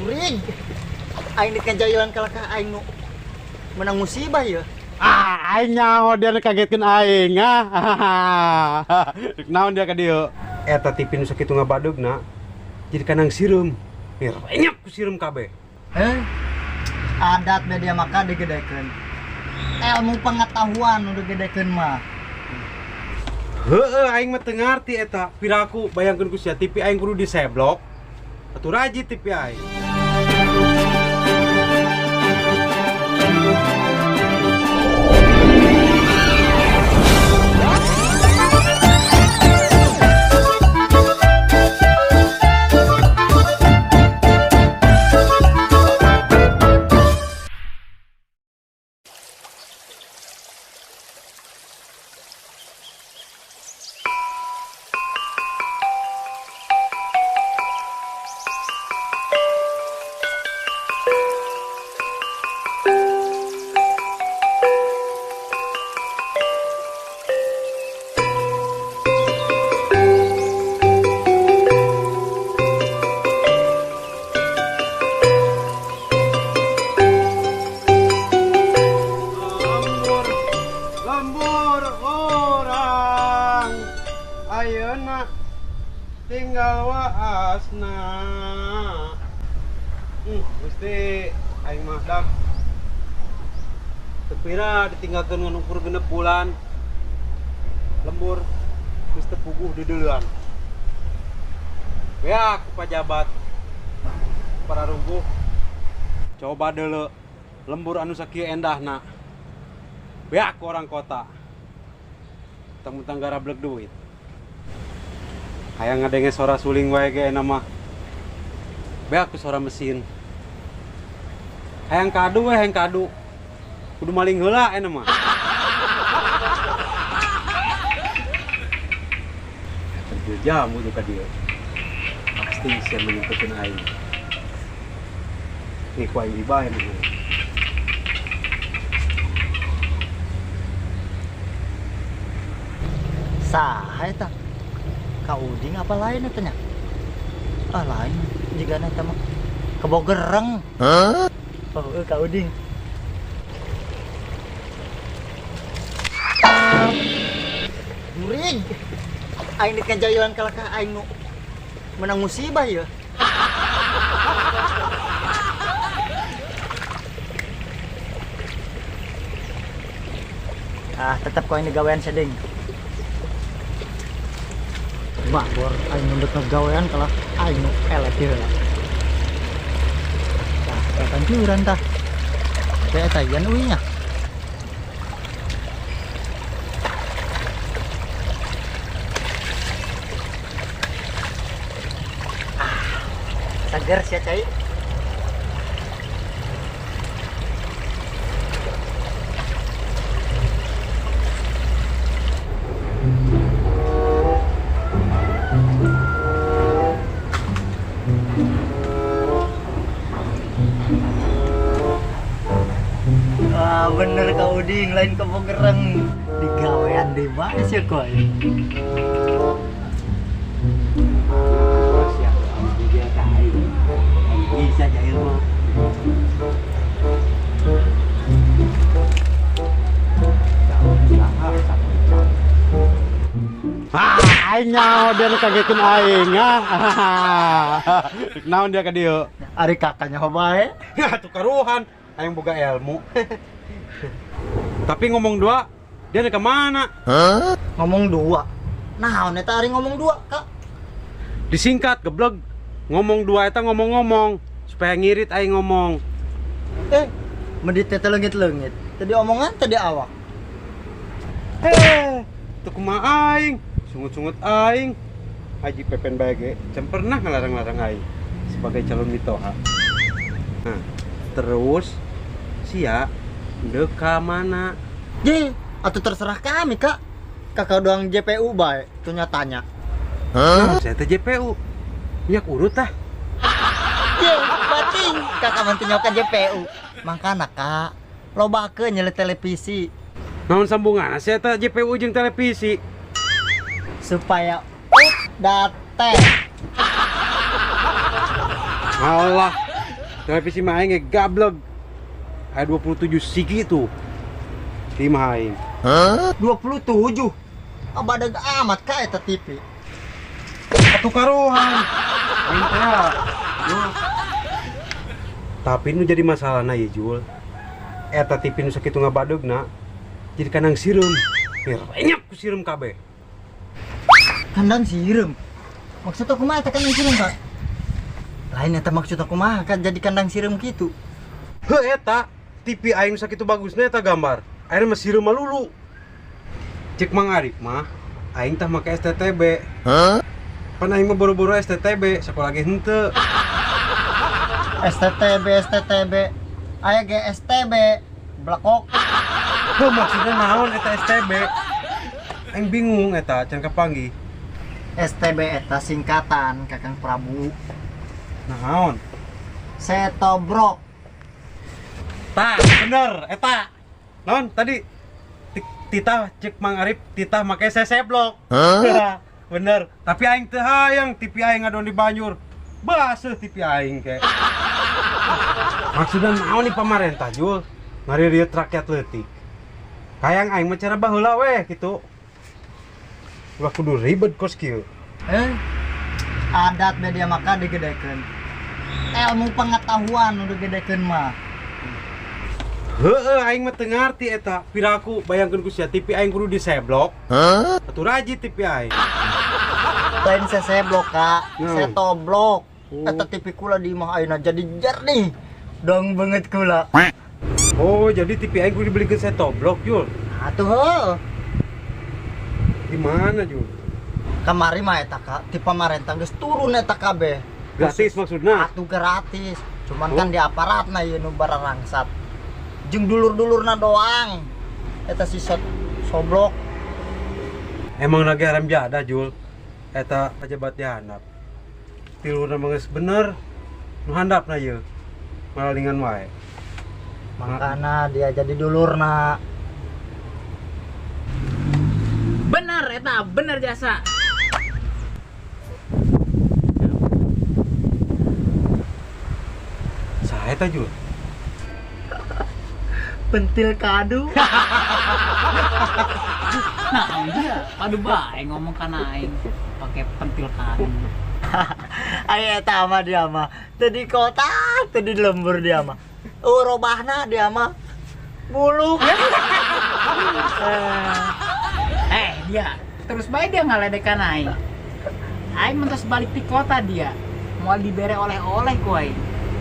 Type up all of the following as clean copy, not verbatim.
Burig. Aing dikajailan kalah ka aing nu menang musibah ya. Ah, aing nyaho dia kagetkeun aing ah. Naon dia ka dieu? Eta TV nu sakitu ngabadeugna jadi kanang sireum. Renyek ku sireum kabeh. Heh. Adat media maka digedekeun. Ilmu pengetahuan nu digedekeun mah. Heeh, aing mah teu ngarti eta. Piraku bayangkeun ku sia TV aing kudu diseblok. Atuh rajit TV aing. Lembur orang ayeuna tinggal waasna. Gusti aing mah dak teu pira ditinggalkeun ngan ukur 6 bulan. Lembur geus teu puguh dideuleuan. Beak ku pajabat para rungguh. Coba deuleu lembur anu sakieu endahna. Beak orang kota. Tentang garablek duit. Hayang ngadenge suara suling wae ge enak mah. Beak ku suara mesin. Hayang kadu we, hayang kadu. Kudu maling heula enak mah. Eta jamu tuh ka dieu. Pasti sia menyimpeun aing. Nih ku aing dibae mah. Saha eta? Ka Uding apa lain eta nya? Ah lain jigana eta mah. Kebo gereng. Hah? Oh, Ka Uding. Burig. Aing dikajailan kalah ka aing nu menang musibah ya. Ah, tetap kau ini gawean seding. Bagor aing nunduk gawean kalah aing nu eleh heula. Tah, pancuran tah. Teh eta yan uinya. Ah, seger sia cai. Ah, bener Kak Uding, lain kebo gereng. Digawean di mana sih kok? Bisa jahil mah. Ah, aing nyaho dia kagetkeun aing ah. Naon dia ka dieu? Ari kakaknya bae. Ya tuh karuhan, aing boga ilmu. Tapi ngomong dua, dia ke mana? Huh? Ngomong dua? Naon eta ari ngomong dua, Kak? Disingkat, geblek. Ngomong dua eta ngomong-ngomong supaya ngirit aing ngomong. Medit teh leungit-leungit. Tadi omongan tadi awak. Teu kumaha aing, sungut-sungut aing. Haji Pepen bae ge can pernah ngalarang-larang aing sebagai calon mitoha. Nah, terus sia ndek ka mana? Je, atau terserah kami, Kak. Kakak doang JPU bae, tuh nyatanya. Hah? Saya teh JPU. Minyak urut tah. Je, bating. Kakak mantu nyoka JPU. Mangkana, Kak, lobakeun nyele televisi. Naon sambunganna saya teh JPU jeung televisi? Supaya update. Alah, Televisi mah aing ge gablek. Aya 27 sigi tuh. Di imah aing. 27. Abadag amat ka eta TV. Atuh karuhan. Aing teh. Jul. Tapi nu jadi masalahna ieu Jul. Eta TV nu sakitu ngabadegna jadi kandang sireum. Renyap ku sireum kabeh. Kandang sireum. Maksud aku mah eta kandang sireum, Kak. Lain eta maksud aku mah kan jadi kandang sireum kitu. Heuh eta TV aing nu sakitu bagusna eta gambar. Ayeuna mah sireum malulu. Cek Mang Arif mah aing tah make STTB. Pan aing mah boro-boro STTB, sekolah ge henteu. STTB STTB. Aya ge STB. Blekok. Heuh maksudna naon eta STB? Aing bingung eta can kapanggih. STB eta singkatan Kakang Prabu. Naon? Setobrok. Tah, bener eta. Naon tadi titah cek Mang Arif titah make seseblok. Bener, tapi aing teu hayang TV aing ngadon di banjur. Baseuh TV aing ke. Maksudna naon nih pamarentah Jul? Ngaririut rakyat leutik. Hayang aing mah cara baheula weh kitu. Ulah kudu ribet kos kieu. Adat media maka digedekeun. Ilmu pengetahuan nu digedekeun mah. Heeh, aing mah teu ngarti eta. Piraku bayangkeun ku sia TV aing kudu diseblok. Atuh rajit TV aing. Lain seseblok, Kak. Setoblok. Oh. Eta TV kula di imah ayeuna jadi jernih. Dong banget kula. Oh, jadi TV aing kudu dibelikeun setoblok, Jul. Atuh heuh. Di mana, Jul? Kamari mah eta, Kak, ti pamarentah geus turun eta kabeh. Gratis maksudna? Atuh gratis. Cuman kan di aparatna ieu nu bararangsat. Jeung dulur-dulurna doang. Eta si soblok. Emang lagi haram jadah, Jul. Eta pejabat di handap. Tilurna mah geus bener. Nu handapna ieu. Malalingan wae. Makana dia jadi dulurna. Bener eta, bener jasa. Saha eta, Jul? Pentil kadu. Nah, dia padu bae ngomong kana aing pakai pentil kadu. Aya eta mah dia mah. Teu di kota, teu di lembur dia mah. Oh, robahna dia mah. Buluk. Dia terus bae dia ngaledekan aing. Aing mentos balik di kota dia. Mau dibere oleh-oleh ku aing.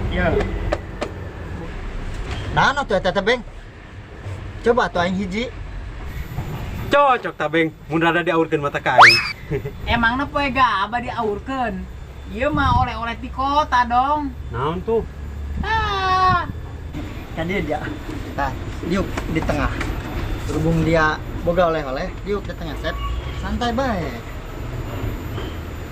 Ya. Nah, tuh eta teh, Beng. Coba tuh aing hiji. Cocok ta, Beng. Mun rada diaurkeun mata ka aing. Emangna poe gaba diaurkeun? Ieu mah oleh-oleh di kota dong. Naon tuh? Ah. Kan dia. Tah, diuk di tengah. Berhubung dia boga oleh-oleh, diuk di tengah set. Santai bae.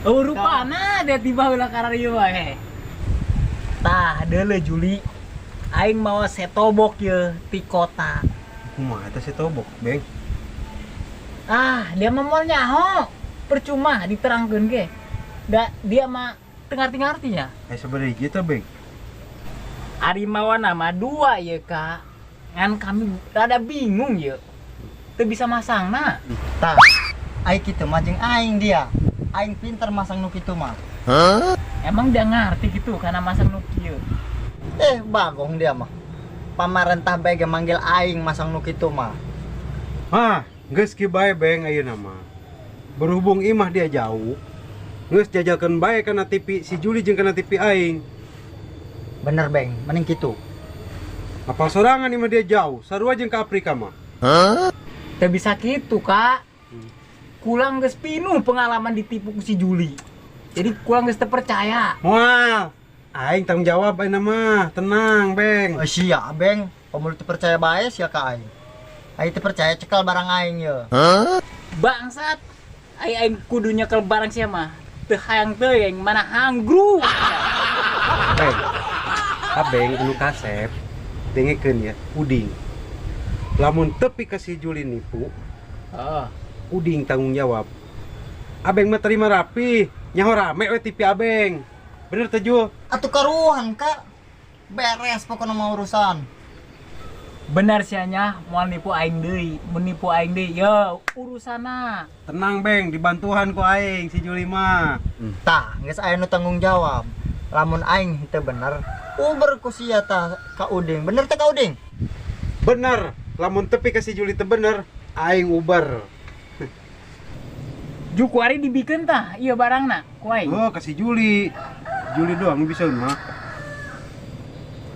Oh, rupana dia tiba heula ka dieu bae. Tah, deuleu Juli. Aing mawa setobok ye ti kota. Kumaha eta setobok, Beng? Ah, dia mah moal nyaho. Percuma diterangkeun ge. Da dia mah teu ngarti-ngarti nya. Sabaraha hiji eta, Beng? Ari mawa nama dua ye, Kak. Ngan kami rada bingung ye. Teu bisa masangna. Tah, ai kitu mah jeung aing dia. Aing pinter masang nu kitu mah. Emang dia ngarti gitu karena masang nu kieu. Bagong dia mah. Pamarentah bae ge manggil aing masang nu kitu mah. Hah, geus kieu bae Beng ayeuna mah. Berhubung imah dia jauh, geus jajalkeun bae kana TV si Juli jeung kana TV aing. Bener Beng, mending kitu. Apal sorangan imah dia jauh, sarua jeung ka Afrika mah. Teu bisa kitu, Kak. Kulang geus pinuh pengalaman ditipu ku si Juli. Jadi kulang geus teu percaya. Moal. Aing tanggung jawab ayeuna mah, tenang Beng. Sia Beng, pamul teu percaya bae sia ka aing. Aing teu percaya cekel barang aing ye. Bangsat. Ai aing kudu nyekel barang sia mah. Teu hayang teuing mana hanggru. Beng. Abeng anu kasep dengekeun ya, Uding. Lamun tepi ka si Juli nipu, Uding tanggung jawab. Abeng mah terima rapi, nyaho rame we TV Abeng. Bener teh Jul? Atuh karuhan, Kak. Beres pokoknya mau urusan. Benar sianya moal nipu aing deui, mun nipu aing deui yo urusana. Tenang Beng, dibantuan ku aing si Juli mah. Tah, geus aya nu tanggung jawab. Lamun aing teu bener, uber ku sia tah ka Uding. Bener teh ka Uding? Bener, lamun tepi ka si Juli teu bener, aing uber. Ju kuari dibikeun tah ieu barangna ku aing. Oh, ka si Juli. Juli doang nu bisa mah.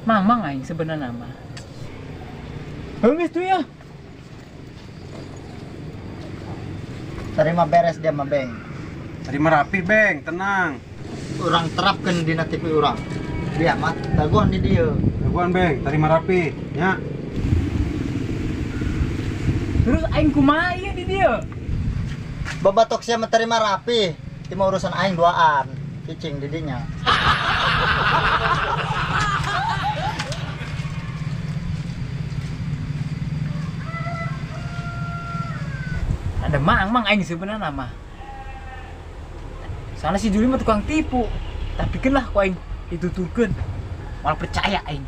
Mamang aing sebenarnya mah. Geus tuh ya. Terima beres dia mah, Beng. Terima rapi, Beng, tenang. Urang terapkeun dina TV urang. Dia mah dagoan di dieu. Dagoan, Beng, terima rapi, nya. Terus aing kumaha ieu di dieu? Babatok sia mah terima rapi. Ti mah urusan aing duaan. Cicing di dinya. Ada mang aing sebenarnya mah. Soalnya si Juli mah tukang tipu. Tapi kan lah ku aing dituturkeun. Malah percaya aing.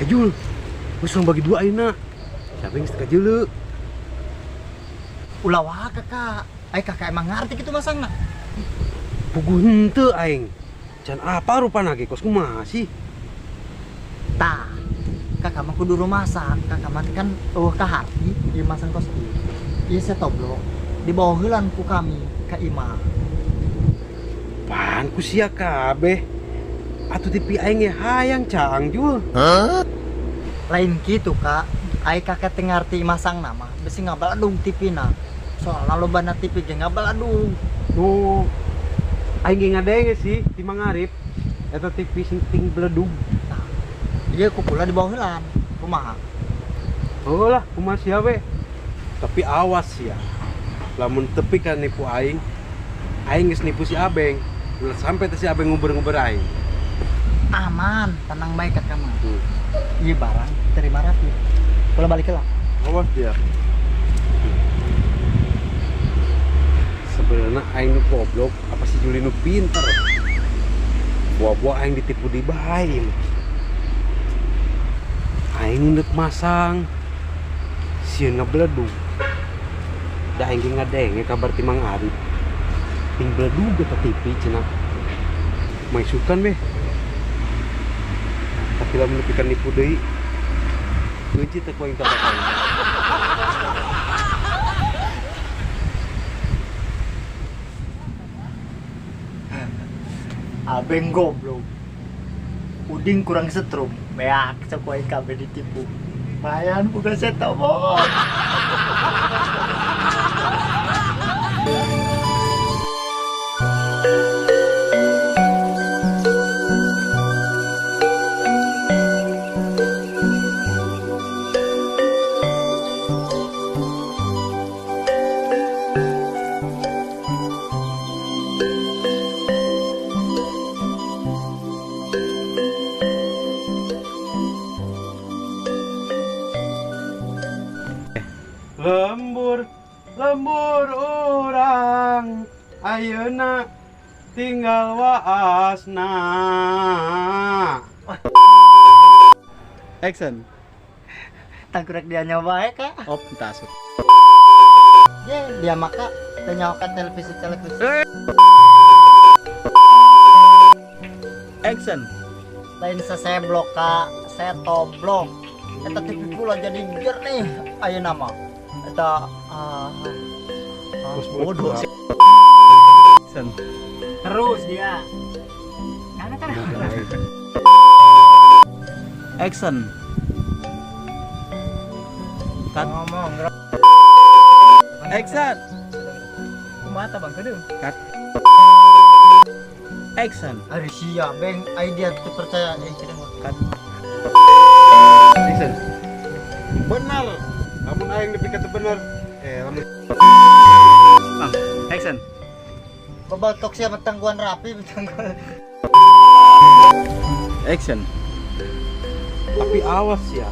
Jul, geus bagi dua ayeuna. Siapa yang geus ka jeuleu? Ulah wae kakak. Ai kakak emang ngarti kitu masangna. Puguh henteu aing. Can apa rupana ge kos kumaha sih? Tah, kakak mah kudu rumasa. Kakak mah kan eueuh kaharti ieu masang kos ieu. Ieu setoblok dibawa heulan ku kami ka imah. Pan ku sia kabeh. Atuh TV aing ge hayang caang Jul. Hah? Lain gitu kak, ai kakak teu ngarti masang nama, besi ngabaladung TV-na. Soalna lobana TV ge ngabaladung. Tuh, aing ge ngadenge sih ti Mang Arif, eta TV sing ting beledug. Nah, ieu ku kula dibawa heulan, kumaha? Heuh lah, kumaha sia we. Tapi awas ya, lamun tepi ka nipu aing, aing geus nipu si Abeng. Ulah sampe teh si Abeng nguber-nguber aing. Aman, tenang bae kakak mah. Iya barang terima rapi. Boleh balik lah. Awas dia. Sebenarnya aing nu goblok apa si Juli nu pinter? Buah-buah aing ditipu di bae. Aing neuk masang. Sieun ngabeledug. Da aing ge ngadenge kabar ti Mang Arif. Ting beledug eta TV cenah. Maisukan beh. Tapi lamun nepi ka nipu deui, kunci teh ku aing tambah aing. Abeng goblok. Uding kurang setrum. Beak sok ku aing kabeh ditipu. Mayan bukan setobok. Lembur, lembur urang ayeuna tinggal waasna. Action. Tangkurek dia nyoba ya kak. Oh, entar. Ye, dia maka teu televisi televisi. Action. Lain seseblok kak, setoblok. Eta TV pula jadi jernih ayeuna mah. Eta bodoh sih. Terus dia. Karena kan. Action. Cut. Ngomong. Action. Kumaha bang kedeung? Cut. Action. Ari sia beng ai dia teu percaya cenah mah. Cut. Action. Benar. Lamun aing nepi ka teu bener. Eh, lamun Bang, action. Babaltok sia mah tangguhan rapi tangguhan. Action. Tapi awas ya.